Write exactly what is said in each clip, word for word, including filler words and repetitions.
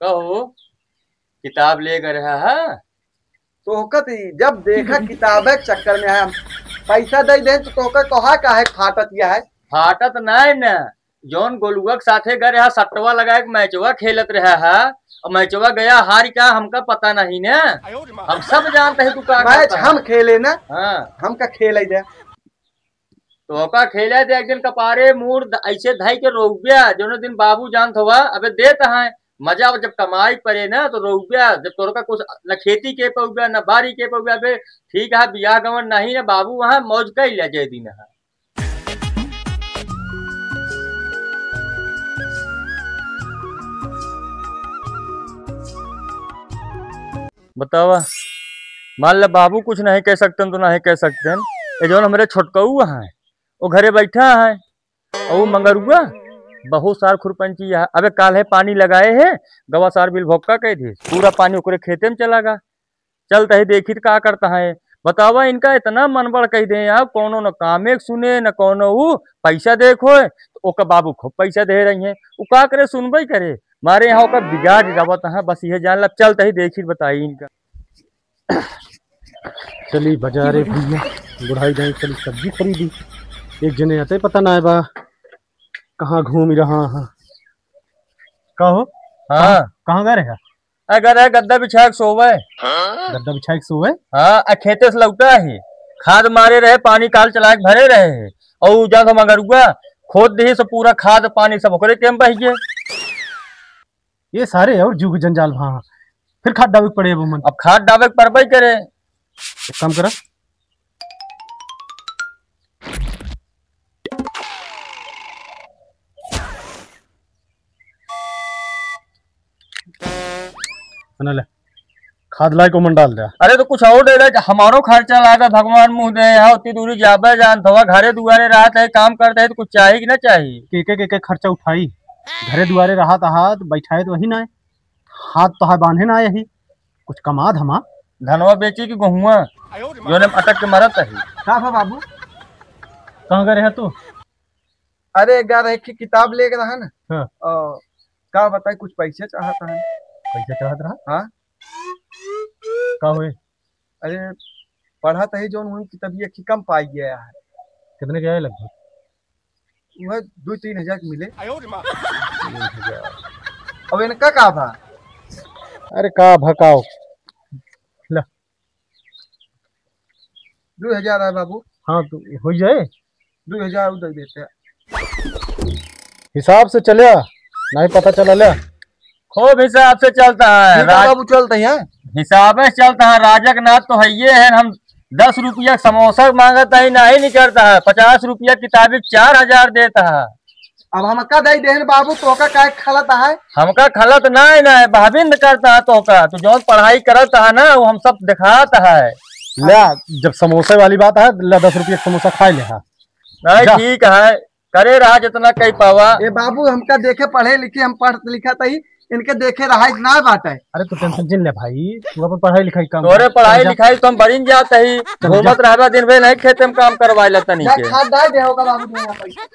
कहो, किताब ले गए रहा है? तोहका त जब देखा किताबे के चक्कर में है, हम पैसा दे दें तो तोहका कहा काहे फाटत यह है? फाटत नाय न, जौन गोलुआ के साथे गए रहा, सट्टवा लगा के मैचवा खेलत रहा है, और मैचवा गया हार का, हमका पता नहीं न, हम सब जानते हैं तू का मैच करता हम है। खेले ना, हाँ। हमका खेले दे। तो ओका खेले दे, एक दिन कपारे मूड़ ध-, ऐसे धई के रोउब्या, जोनो दिन बाबू जानत हवा, अबे देत हैं, मजा जब कमाई पड़े ना, तो रोउब्या, जब तोर का कुछ न खेती के पउब्या, न बारी के पउब्या, अबे ठीक है, बियाह गवन नहीं ना, बाबू वहाँ मौज कई ले जे दिन है। बतावा, मान ले बाबू कुछ नहीं कह सकते तो नहीं कह सकते, ये जौन हमरे छोटकऊ हैं, वो घरे बैठा है, और वो मंगरुआ बहुत सार खुरपंची है। अबे काल है पानी लगाए है, गवा सार बिल भोक्का कह दिए, पूरा पानी ओकरे खेते में चला गा। चलता है देखी तो का करता है, बतावा इनका इतना मन बढ़ कह दे यार, कौनो न कामे के सुने, न कौनो वो पैसा देखो है, तो ओकर बाबू खूब पैसा दे रही हैं, वो का करे, सुनबे करे, मारे यहाँ ओकर बिगाड़ जावत है, बस ये जान लब। चलता ही देखी बताई इनका। चली बाजारे भैया, बुढ़ाई जाए, चली सब्जी खरीदी। एक जने आते पता ना बा कहाँ घूम रहा है। का हो? हाँ। कहाँ गए रहे? अगर है गद्दा बिछा के सोवे। गद्दा बिछा के सोवे? हाँ, आ खेते से लौटा ही, खाद मारे रहे, पानी काल चला के भरे रहे है, और उ जा तो मगरुआ खोद दे से पूरा खाद पानी सब ओकरे टेम बह गए। ये सारे और जुग जंजाल भा, फिर खाद डावे के पड़े अब मन। अब खाद डावे के पड़बे करे। एक काम करा, सुना ले, खाद लाई को मन डाल दे। अरे तो कुछ और दे दे, हमारो खर्चा लागा, भगवान मुँह दे, यहाँ उतनी दूरी जाबे जान थवा, घरे दुआरे रहत है, काम करते है, तो कुछ चाही कि ना चाही? के के के के खर्चा उठाई, घरे दुआरे रहत आहा, तो बैठाए तो वही ना है, हाथ तो है बांधे ना यही, कुछ कमा धमा। धनवा बेची की गहुआ, जोने में अटक के मरत है। का भा बाबू? कहाँ गए रहे तू? अरे, गा रहे कि किताब लेके रहा ना। हाँ। और का बताई, कुछ पैसे चाहत है। पैसे चाहत रहा? हाँ। का हुए? अरे, पढ़त ही जौन, उन किताबिया की कम पाई गया है। कितने के आए लगभग? वह दो तीन हजार के मिले। तीन हजार। अब इनका का भा? अरे, का भकाओ? ला। दो हजार है बाबू। हाँ, तो हो जाए। दो हजार उधर देते हैं। हिसाब से चले, नहीं पता चला ले। खूब हिसाब से चलता है। ठीक है राज-, बाबू, चलते हैं। हिसाब से चलता है, राजक नाथ तो है ये है, हम दस रुपया समोसा मांगता है, नहीं निकलता है, पचास रुपया किताबी चार हजार देता है। अब हमका दई देहन बाबू, तोका काहे खलत है? हमका खलत नाय, नाय, भाविंद करता है तोका। तू जौन पढ़ाई करत है ना, वो हम सब दिखात है। ला, जब समोसे वाली बात है, ला दस रुपये का समोसा खाए ले, हाँ। नहीं, जा। ठीक है, करे रहा जितना कही पावा। ए बाबू, हमका देखे पढ़े लिखे, हम पढ़ लिखा तही, इनके देखे रहा ना बाटे। अरे तू टेंशन जिन ले भाई, तू अपन पढ़ाई लिखाई काम तोरे कर। पढ़ाई जा। लिखाई तो हम बरिन जात ही, चल, घूमत जा। रहबा दिन भर, नहीं खेते में काम करवाए ला तनी जा, के। खाद डाल दे होगा बाबू, दे यहाँ पैसा।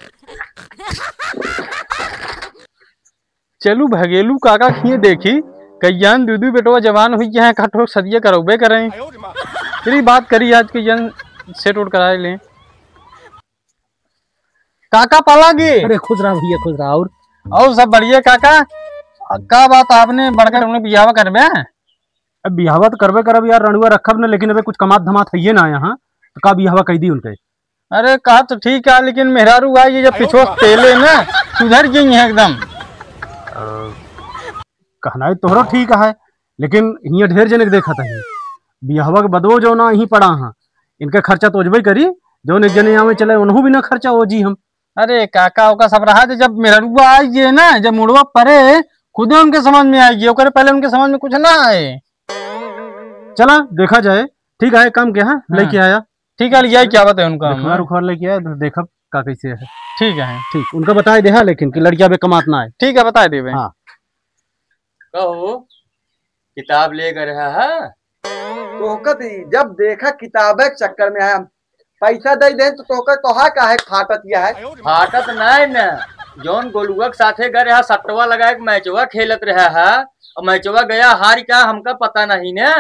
चलू भगेलू काका खिए देखी, कइयान दू दू बेटवा जवान हुई है, कठो सदिया करौबे करें। फिर ई बात करी आज कइयान सेट उट कराए लें। काका पालागी। अरे खुश रहा भैया, खुश रहा। और? और सब बढ़िया काका। आ, का बात आपने बड़का उन्हें बियाह करबे? अब बियाहवा तो करबे करब यार, रंडुआ रखब न, लेकिन अबे कुछ कमात धमात हइये ना यहाँ, तो का बियाहवा कह दी उनके? अरे, कहा तो ठीक है, लेकिन मेहरारू आई, ये जब पिछवा तेले ना, सुधर गई है एकदम। अ, कहना ही तोहरो ठीक है, लेकिन हियाँ ढेर जने के देखत है, बियाहवा के बदवो जो ना यहीं पड़ा हाँ, इनका खर्चा तो ओजबे करी, जौन एक जने आवे चले, उनहु बिना खर्चा हो जी हम। अरे काका, ओका सब रहा दे, जब मेहरारू आई है ना, जब मुड़वा परे, खुदे उनके समझ में आएगी, ओकरे पहले उनके समझ में कुछ ना आए। चला, देखा जाए। ठीक है, काम क्या है? हाँ। लेके आया। ठीक है, लिया क्या बताए उनका हम। बुखार उखार लेके आया, तो देखब का कैसे है। ठीक है। ठीक, उनका बताए दे, हाँ, लेकिन कि लड़किया बे कमात ना है। ठीक है, बताए देबे। हाँ। कहो, किताब ले गए रहा है? तोहका दी, जब देखा किताबे के चक्कर में है, हम पैसा दे दें तो तोहका, तोहा काहे फाटत यह है? फाटत नहीं न, जौन गोलुआ के साथे गए रहा, सट्टवा लगाए के मैचवा खेलत रहा है, और मैचवा गया हार का, हमका पता नहीं ने।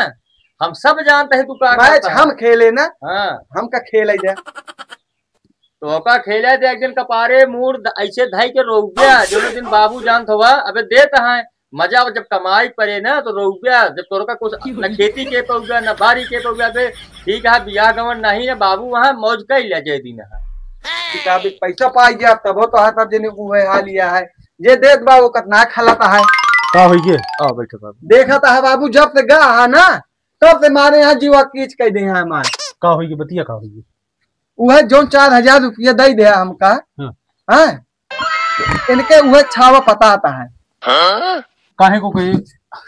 हम सब जानते हैं तू का मैच करता है। हम खेले ना, हाँ। हमका खेले दे। तो ओका खेले दे, एक दिन कपारे मूड़ द-, ऐसे धई के रोक गया, जो दिन बाबू जानत हवा, अबे देत है मजा, जब कमाई परे ना तो रोक गया, जब तोर का कुछ न खेती के पउबा, न बारी के पउबा, अबे ठीक है, बियाह गवन नहीं है, बाबू वहाँ मौज कर ले जे दिन है। किताबी पैसा पाई गया, तब तो है, तब जने उहे हाल लिया है, जे देत बा, वो कतना खलत है। का होई गे? आओ, बैठो बाबू। देखत है बाबू, जब से गा है ना, तब से मारे यहाँ जीवा कीच कह दे हैं हमारे। का होई गे? बतिया का होई गे? उहे जौन चार हजार रुपया दे दे हमका, हाँ। हाँ? इनके उहे छावा पता आता है। काहे को कोई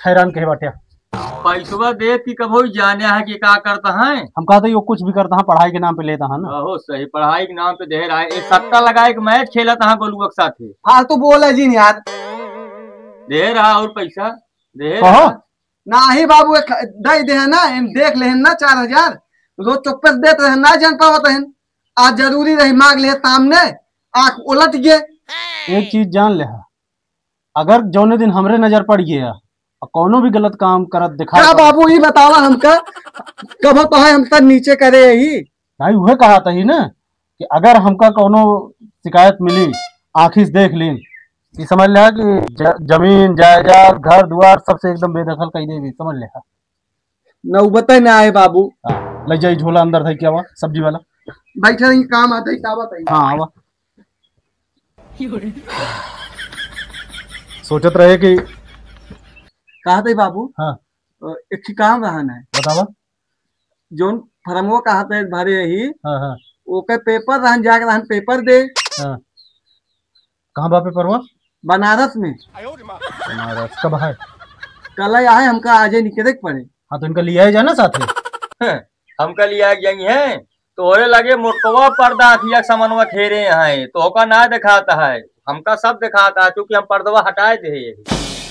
हैरान कहे बाटे? पैसवा दे कि कबो जाने है कि का करता है। हम कहते यो कुछ भी करता है, पढ़ाई के नाम पे लेता है ना। आहो, सही, पढ़ाई के नाम पे दे रहा है। एक सट्टा लगाए के मैच खेलता है गोलुआ के साथे। फालतू बोले जिन यार। दे रहा और पैसा दे कहो। रहा। नाही बाबू, एक दे दे है ना, इन देख ले ना चार हजार, रोज चुप्पे से देत रहे, ना जान पावत है। आज जरूरी रही, मांग ले सामने, आंख उलट गए। एक चीज जान ले हा, अगर जौने दिन हमरे नजर पड़ गया और कौनो भी गलत काम करत दिखा का पड़े। बाबू, ई बतावा हमका, कबो तो है हमका नीचे करे यही। भाई, उहे कहा था ही ना कि अगर हमका कौनो शिकायत मिली, आँखी से देख लीन, ये समझ लिया कि ज-, जमीन, जायदाद, घर दुआर सबसे एकदम बेदखल कर देगी, समझ लिया। नौबते ना आए बाबू। हाँ, ले जाई झोला अंदर धई के आवा, सब्जी वाला। बैठे रही, काम आते ही, का बताई? हाँ, आवा। सोचत रहे कि कहा थे बाबू? हाँ। अ, एक ठे काम रहन है। बतावा। जौन फरमवा कहा थे भरे यही, हाँ, हाँ। ओके पेपर रहन, जाके रहन पेपर दे। हाँ। कहाँ बा पेपरवा? बनारस में। बनारस कब है? कल ही आए, हमका आजे निकले के पड़े। हाँ, तो इनका लिया ही जाना साथे। हमका लिया गई है, तोरे लगे मोटवा पर्दा अखिया समनवा खेरे हैं, तो ओका ना दिखाता है, हमका सब दिखाता है, क्योंकि हम पर्दवा हटाए दे।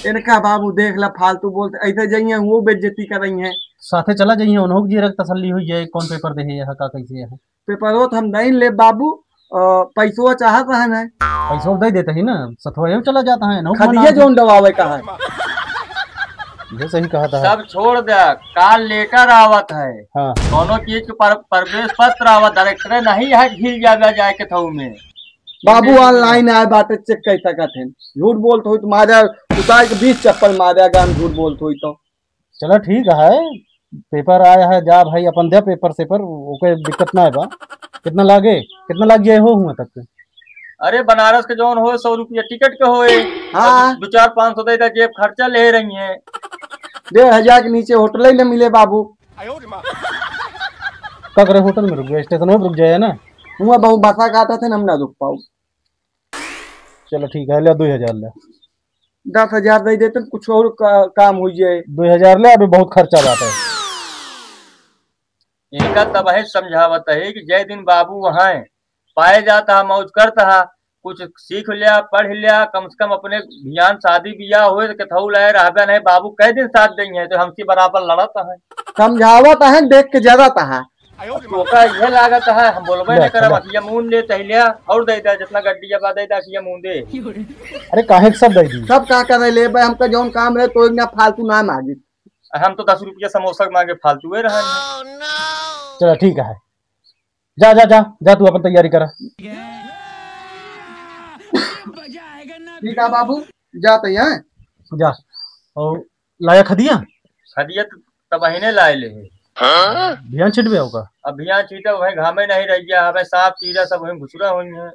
इनका बाबू देख ला, फालतू बोलते, ऐसे जाइए, वो बेइज्जती कर रही हैं। साथे चला जाइए, उन्हों की जीरक तसल्ली हुई है, कौन पेपर दे है, का कैसे है। पेपरो तो हम नहीं ले बाबू, अ, पैसवा चाहत रहन है। पैसवा दे देते ही ना, सथवा यूं चला जाता है ना, खदिया मना जौन दबावे का है। ये सही कहा था। सब छोड़ दे, काल लेटर आवत है। हाँ। कौनो चीज के पर-, प्रवेश पत्र आवत, डायरेक्टरे नहीं है, घिल जावे जाए के थऊ में। बाबू, online आए बाटे, check कर सकत हैं। झूठ बोलत होई तो मारे, उतार के बीस चप्पल मारे, अगर हम झूठ बोलत होई तो। चला ठीक है, पेपर आया है, जा भाई अपन दे पेपर सेपर, ओके दिक्कत ना है बा। कितना लागे, कितना लाग गया हो हुआ तक के? अरे बनारस के जौन होए सौ रुपया टिकट के होए, हाँ। दो चार पाँच सौ दे दा, जेब खर्चा ले रही है। डेढ़ हजार के नीचे होटल ही न मिले बाबू। का करे होटल में रुक गया, स्टेशन में रुक जाए ना। हुआ बहुत बसा काटा थे ना, हम ना रुक पाऊ। चलो ठीक है, ले दो हजार ले। दस हजार दे देते, कुछ और का, काम हो जाए। दो हजार ले, अभी बहुत खर्चा बात है। इनका तब है समझावत है कि जय दिन बाबू वहाँ पाए जाता है, मौज करता है, कुछ सीख लिया, पढ़ लिया, कम से कम अपने भियान शादी बियाह होए तो केथऊ लाए रहबे नहीं, बाबू कै दिन साथ देंगे, तो हमसे बराबर लड़त है। समझावत है, देख के जरत है। तोका इहे लागत है, हम बोलबे ले, नहीं करब, ले। अखिया मूंद ले, तहिलिया और दे दे, जितना गड्डिया बा दे दे, अखिया मूंद दे। अरे काहे के सब दे दी? सब का करे ले बे, हमका जौन काम रहे तो एक ना फालतू ना मांगे। हम तो दस रुपया समोसा मांगे, फालतू है रहन। चलो ठीक है, जा, जा, जा, जा, तू अपन तैयारी करा। ठीक है बाबू, जा तैयार। जा। और लाया खदिया? खदिया तो तब अहिने लाए ले है। भियान छिटबे होगा? अब भियान छीटा वहीं घामे नहीं रह गया, हमें सांप कीड़ा सब वहीं घुसरा हुई है।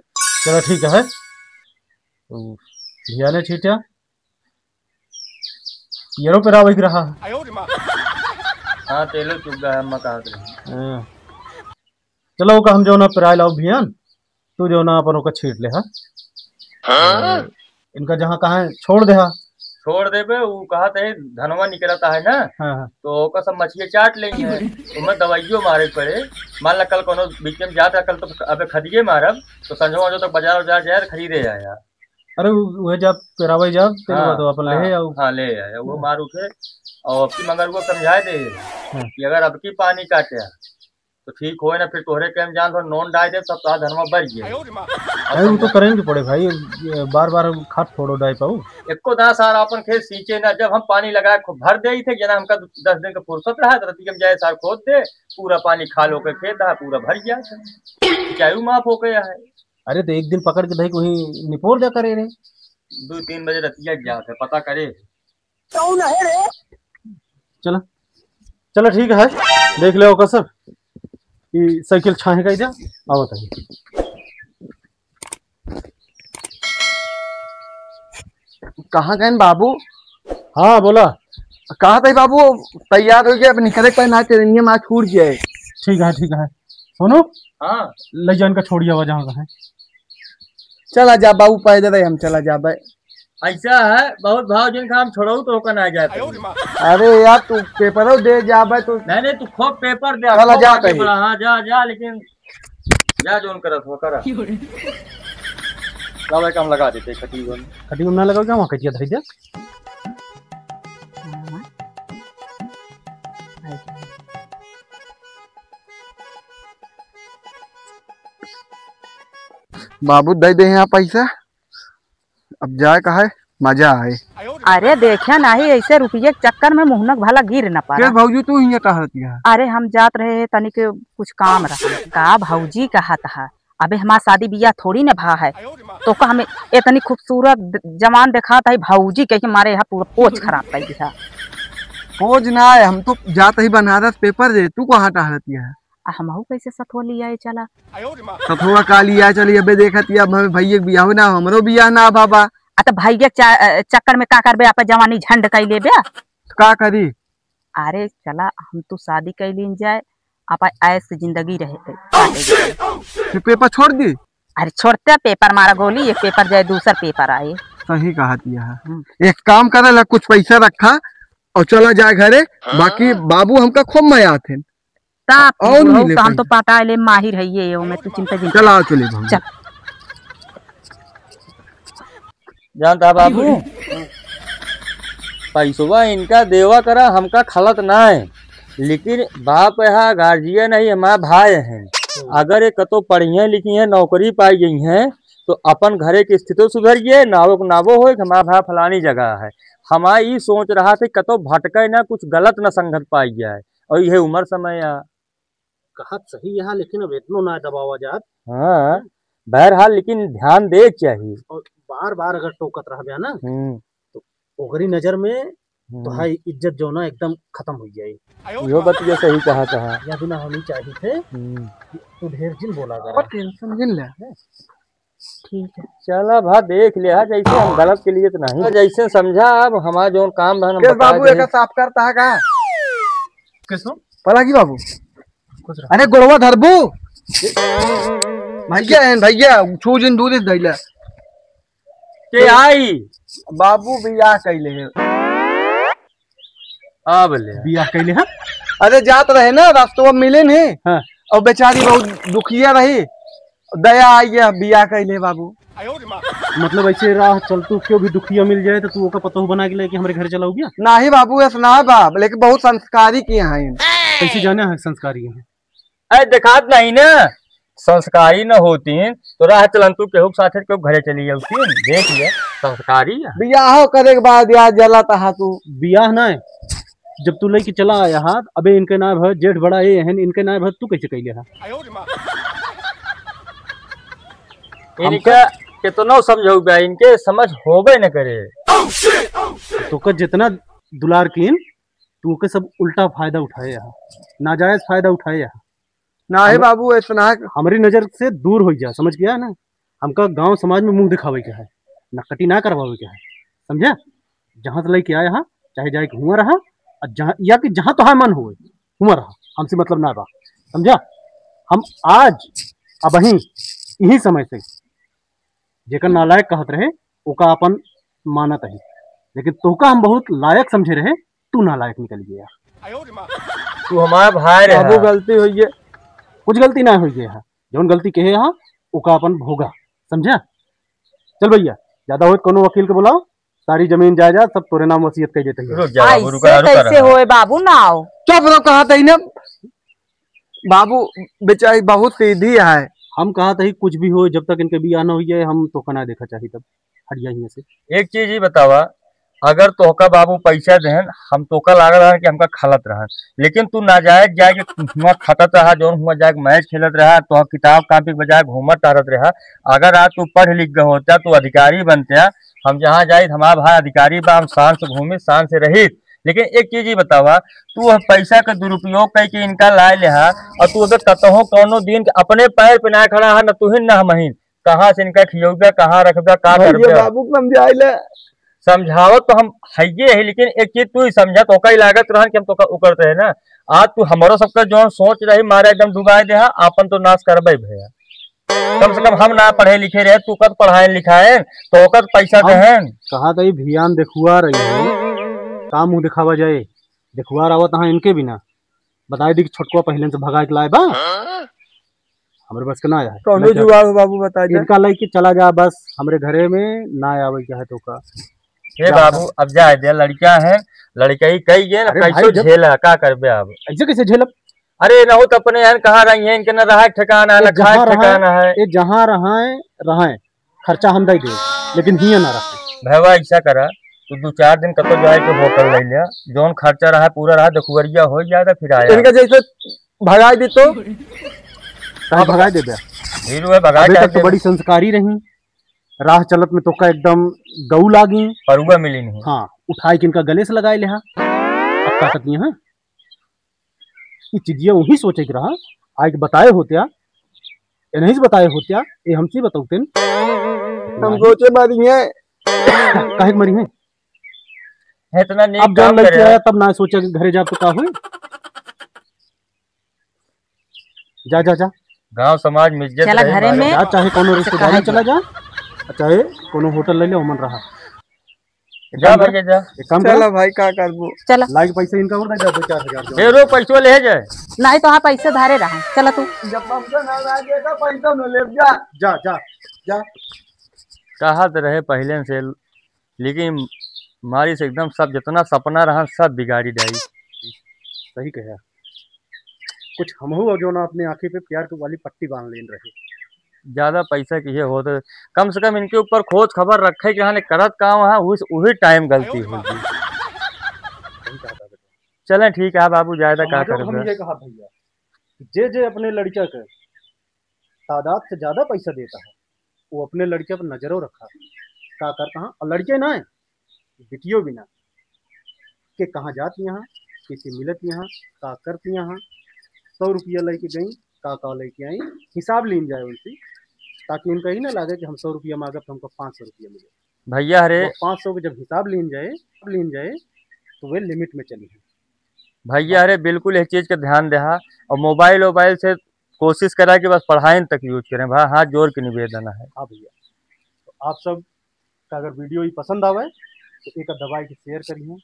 चलो ठीक है। तो भियाने छीटा। पियरो पे रावे के रहा। हाँ, तेलो चुग गया, हम कहा थे। हाँ। चलो, ओका हम जौना पेराए लाओ भियान, तू जौना अपन ओका छीट ले, हाँ? हाँ? इनका जहाँ कहाँ है, छोड़ दे, हाँ। छोड़ देबे, उ कहत है, धनवा निकलता है ना, हाँ, हाँ। तो ओका सब मछिया चाट लेंगे, ओमे दवाइयो मारे के पड़े। मान ला, कल कोनो बीच में जात रहा, कल तो अबे खदिये मारब, तो संझवा जो तक बाजार उजार जाए, खरीदे आया। अरे, उ-, उहे जब पेरावे जब, तेरे हाँ, बाद अपन ले हाँ, आओ। हाँ, ले आया, वो हाँ। मार उठे, और अब की मगर वो समझाए दे हाँ। कि अगर अब की पानी काटे, तो ठीक होए ना, फिर तोहरे के हम जान भर नोन डाल दे, तब तो धनवा बढ़ गया। अरे, वो तो करेंगे पड़े भाई, ये बार बार खाद फोड़ो डाई पाऊ। एको दाना सार अपन खेत सींचे ना, जब हम पानी लगाए खूब भर दे थे, जना हमका दस दिन का फुर्सत रहा, तो रतिया में जाए सार खोद दे, पूरा पानी खाल होके खेत रहा, पूरा भर गया था, सिंचाई माफ हो गया है। अरे, तो एक दिन पकड़ के धई के वहीं निपोर दे करे रे। दो तीन बजे रतिया जात है, पता करे। कौन है रे? चला, चला, ठीक है, देख ले ओकर सब। ई साइकिल छाहे का दे, आवत है। कहाँ गए बाबू? हाँ, बोला। कहाँ थे बाबू? तैयार हो गया, अब निकले के ना, तेरे लिए माँ छूट जाए। ठीक है, ठीक है। सुनो। हाँ। ले जा इनका, छोड़िया वजह है। चला जा बाबू, पैदल है, हम चला जा भाई। ऐसा है, बहुत भाव जिनका हम छोड़ऊ तो होकर ना जाते। अरे यार, तू पेपरो दे जा भाई, तू। नहीं, नहीं, तू खूब पेपर दे, चला खूब जा आगे कहीं। बढ़ा, हाँ, जा, जा, लेकिन जा जोन करत हो, करा। का भाई, काम लगा देते, खटी बन। खटी बन ना लगाओ क्या, वहाँ कटिया धर दे। बाबू, दे दे यहाँ पैसा, अब जाए का है, मजा आए। अरे, देखे नाही, ऐसे रुपये के चक्कर में मुहनक भला गिर न पारा। के भौजी, तू हियाँ टहरती है? अरे, हम जात रहे हैं, तनिक कुछ काम रहा। का भौजी कहत है? अबे, हमार शादी बियाह थोड़ी न भा है, तो का हमें इतनी खूबसूरत द-, जवान देखात है, भौजी कह के मारे यहाँ पूरा पोच खराब कर दिया। पोच ना है, हम तो जात ही बनारस पेपर दे, तू कहाँ टहरती है? आ हमहू कैसे सथुआ लियाए चला? सथुआ का लियाए चली, अबे देखत ही, अब हमें भैया के बियाह ना, हमरो बियाह ना बाबा। आ तो भैया के चा-, अ, चक्कर में का करबे, आपन जवानी झंड कई लेबे। का करी? अरे चला, हम तो शादी कई लीन जाए, आपन ऐश की जिंदगी रहे, काटे जाए। फिर पेपर छोड़ दी? अरे छोड़ते पेपर मारा गोली, एक पेपर जाए, दूसर पेपर आए। सही कहा दिया है। हम्म। एक काम करे ला, कुछ पैसा रखा और चला जाए घरे। बाकी बाबू हमका खूब मया आथे। ता और बुढ़ऊ मिले तो हम तो कहीं। पटाए ले माहिर है ये, ये में तू चिंता जिन चला, चले भाभी। चल। जानता बाबू, पैसवा इनका देवा करा, हमका खलत ना है, लेकिन बाप है, गार्जियन है, हमारा भाई है। अगर ये कतो पढ़िए लिखिए, नौकरी पाई गई हैं, तो अपन घरे की स्थिति सुधर गई, नावो को नावो हो कि हमारा भाई फलानी जगह है। हमारा ई सोच रहा था, कतो भटके ना, कुछ गलत ना संगत पाई जाए, और यह उम्र समय आ। कहत सही यहाँ, लेकिन अब इतनो ना दबावा जात। हाँ, बहरहाल, लेकिन ध्यान दे चाहिए। और बार बार अगर टोकत रहबे ना, हम्म। तो ओकरी नजर में हम्म। तो हाई इज्जत जो ना एकदम खत्म हो जाए। यो बतिया सही कहा, कहा। या बिना हम ही चाहिए थे। हम्म। तू ढेर जिन बोला करा। और टेंशन जिन ले। ठीक है। चला भा, देख लिया, जैसे हम गलत के लिए तो नहीं, जैसे समझा, अब हमारा जौन काम रहन, केस बता बाबू, दे। एका साफ करता है का? किसो? पलागी बाबू। खुश रहो। अरे गोड़वा धरबू। भैया हैं, भैया, छू जिन दूध इस धैला। के आई? बाबू बियाह कैले हैं। अब ले। बियाह कैले हैं? अरे जात रहे ना, रास्तवा में मिले नहीं। हाँ। और बेचारी बहुत दुखिया रही, दया आई है, बियाह कैले बाबू। मतलब ऐसे राह चलतू क्यों भी दुखिया मिल जाए तो तू ओका पतोह बना के लेके हमरे घर चलाऊ क्या? नाही बाबू, ऐसा ना बा, लेकिन बहुत संस्कारी किया हैं। कैसे जाने हैं संस्कारी हैं? अरे देखात नहीं ना, संस्कारी न होतीन तो राह चलंतू केहू के साथे केहू घरे चली जाउतीन। देख ले, संस्कारी है। बियाहो करे के बाद यार जला तहा तू। बियाह ना है, जब तू लेके चला आया हा, अबे इनके नाय भर जेठ बड़ा ये हैं, इनके नाय भर तू कैसे कैले हा? इनका कितनो समझाऊ बा, इनके समझ होबे न करे। तोका जितना दुलार कीन, तू ओके सब उल्टा फायदा उठाए हा, नाजायज फायदा उठाए हा। नाही हम बाबू, ऐसा ना। हमरी नजर से दूर हो जा, समझ गया ना? हमका गांव समाज में मुंह दिखावे के है, नकटी ना करवावे के है, समझा? जहां से लेके आया हा, चाहे जाए के हुआ रहा, और जहां, या कि जहां तोहार मन होए, हुआ रहा, हमसे मतलब ना बा, समझा? हम आज, अबहीं, यही समय से जेकर नालायक कहत रहे, ओका अपन मानत ही, लेकिन तोका हम बहुत लायक समझे रहे, तू नालायक निकल गया। तू हमारा भाई रहे। बाबू, गलती हुई है। कुछ गलती ना हुई है, जौन गलती कहे हा, ओका अपन भोगा, समझा? चल भैया, ज्यादा होत कोनो वकील के बुलाओ, सारी जमीन जायदाद सब तोरे नाम वसीयत कर देते हैं। रुक जा बाबू, ऐसे रुका, रुका, कैसे रुका। होए बाबू, ना आओ। चुप रहो, कहा था इन्हें। बाबू बेचारी बहुत सीधी है। हम कहा तही कुछ भी हो, जब तक इनके बियाह न होइ जाए, हम तोका ना देखा चाही तब। हट जा हियां से। एक चीज ही बतावा, अगर तोहका बाबू पैसा देहन, हम तोका लागत रहन कि हमका खलत रहन, लेकिन तू नाजायज जाए के हुआं खटत रहा, जौन हुआं जाए के मैच खेलत रहा, तोहर किताब कॉपी के बजाय घूमत टहरत रहा। अगर आज तू पढ़ लिख गए होता, तू अधिकारी बनता, हम जहाँ जाइत हमार भाई अधिकारी बा, हम शान से घूमित, शान से रहित। लेकिन एक चीज ही बतावा, तू वह पैसा का दुरुपयोग करके इनका लाए लेहा, और तू अगर कतहो कौनो दिन के अपने पैर पे ना खड़ा है, न तुहिन न हमहिन, कहाँ से इनका खियौबा, कहाँ रखबा, का भैया करबा? बाबू के समझाए ले। समझावत तो हम हइये है, लेकिन एक चीज तू ही समझा, तोका ही लागत रहन कि हम तोका उकरते हैं ना। आज तू हमरो सबका जौन सोच रही, मारे एकदम डुबाए देहा, आपन तो नाश करबे भैया। कम से कम हम ना पढ़े लिखे रहे, तू कत पढ़ाए लिखाए, तो ओकर पैसा हम देहन। कहा था ये भियान देखुआ रही है, का मुंह दिखावा जाए, देखुआ आवत हाँ इनके बिना। बताए दी कि छोटकुआ पहले से भगा के लाए बा, हमरे बस के ना आया है। कौनो लेके जुगाड़ हो बाबू, बता दे। इनका लेके चला जा बस, हमरे घरे में ना आवे के है तोका। हे जा। बाबू, अब जाए दे, लड़का है, लड़का ही कही गए ना, अरे भाई, कैसो जब झेला, का करबे अब? ऐसे कैसे झेलब? अरे, ना हो तो अपने यहाँ कहाँ रही है, इनके ना रहा ठिकाना, ये ना खाए जहाँ रहा ठिकाना है, है। ये जहाँ रहा है, रहा है, खर्चा हम दे दे, लेकिन हियाँ ना रहा। भैया, ऐसा करा, तू दो चार दिन कतो जाए के होटल ले लिया, जौन खर्चा रहा, पूरा रहा, दुखवरिया हो जाए तो फिर आया। इनका जैसे भगाई दी तो? काहे भगाई देबे? हीरो है, भगाई अबे काहे तक तो देबे? बड़ी संस्कारी रही, राह चलत में तोका एकदम गऊ लागी। परुआ मिली नहीं। हाँ, उठाई के इनका गले से लगाए लेहा। अब का करती है? ई चीजिया वही सोचे के रहा, आइके बताए होत्या, ए नहीं से बताए होत्या, ए हमसे बतौतेन। हम सोचे बारी है। काहे के मरी है? इतना नीक अब जब काम लड़के करे। आया तब ना सोचा कि घरे जाब तो का होई? जा, जा, जा। गांव समाज में इज्जत चला रहे घरे हमारे। में। जा, चाहे कोनो रिश्तेदारी चला जा, चाहे कोनो होटल ले ले, ओमन रहा। जा भैया, जा। एक काम चला करा। भाई, का करबो? चला। लाइक पैसा इनका और दे दे, दो चार हजार जो। दे रो, पैसो ले जाए। नहीं तो हाँ, पैसे धारे रहा। चला तू। जब हमसे ना लागे तो पैसा न ले जा। जा, जा, जा। कहा तो रहे पहले से, लेकिन मारी से एकदम सब जितना सपना रहा, सब बिगाड़ी डाई। सही कहा। कुछ हमहू और जो ना अपने आँखी पे प्यार के वाली पट्टी बांध लेन रहे। ज्यादा पैसा की ये होत, कम से कम इनके ऊपर खोज खबर रखे के रहने, करत काम है, उस, वही टाइम गलती हो गई। सही कहा था बेटा। चलें, ठीक है बाबू, ज्यादा का हम करबे? ये कहा भैया, जे जे अपने लड़का के तादाद से ज्यादा पैसा देता है, वो अपने लड़के पर नजरो रखा, का करता है। और लड़के ना, बिटियो बिना के कहाँ जात यहाँ, कैसे मिलत यहाँ, का करत यहाँ, सौ रुपया लेके गई, का का लेके आई, हिसाब लीन जाए उनसे, ताकि उनका ही ना लगे कि हम सौ रुपया मांगब तो हमको पाँच सौ रुपया मिले। भैया हरे वो पाँच सौ के जब हिसाब लीन जाए, लीन जाए, तो वे लिमिट में चली हैं। भैया हरे बिल्कुल इस चीज का ध्यान देहा, और मोबाइल वोबाइल से कोशिश करा कि बस पढ़ाई तक यूज करें भाई, हाथ जोड़ के निवेदन है। हाँ भैया, तो आप सब का अगर वीडियो ही पसंद आवे तो एक दबाई के शेयर करिहें,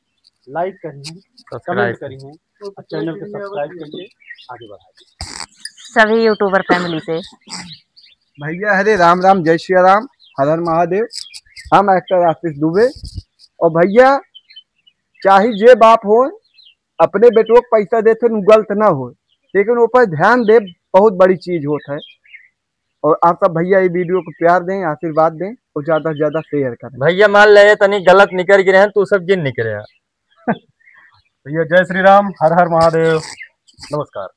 लाइक करिहें, सब्सक्राइब कमेंट करिहें और चैनल के सब्सक्राइब करके आगे बढ़ाइए। सभी यूट्यूबर फैमिली से भैया हरे राम राम, जय श्री राम, हर हर महादेव। हम एक्टर आशीष दुबे। और भैया चाहे जे बाप हो, अपने बेटों को पैसा देते नु गलत ना हो, लेकिन ऊपर ध्यान दे, बहुत बड़ी चीज होत है। और आप सब भैया ये वीडियो को प्यार दें, आशीर्वाद दें और ज्यादा से ज्यादा शेयर करें। भैया मान ले तनी गलत निकल गिरे हैं, तू सब जिन निकले हैं। भैया जय श्री राम, हर हर महादेव, नमस्कार।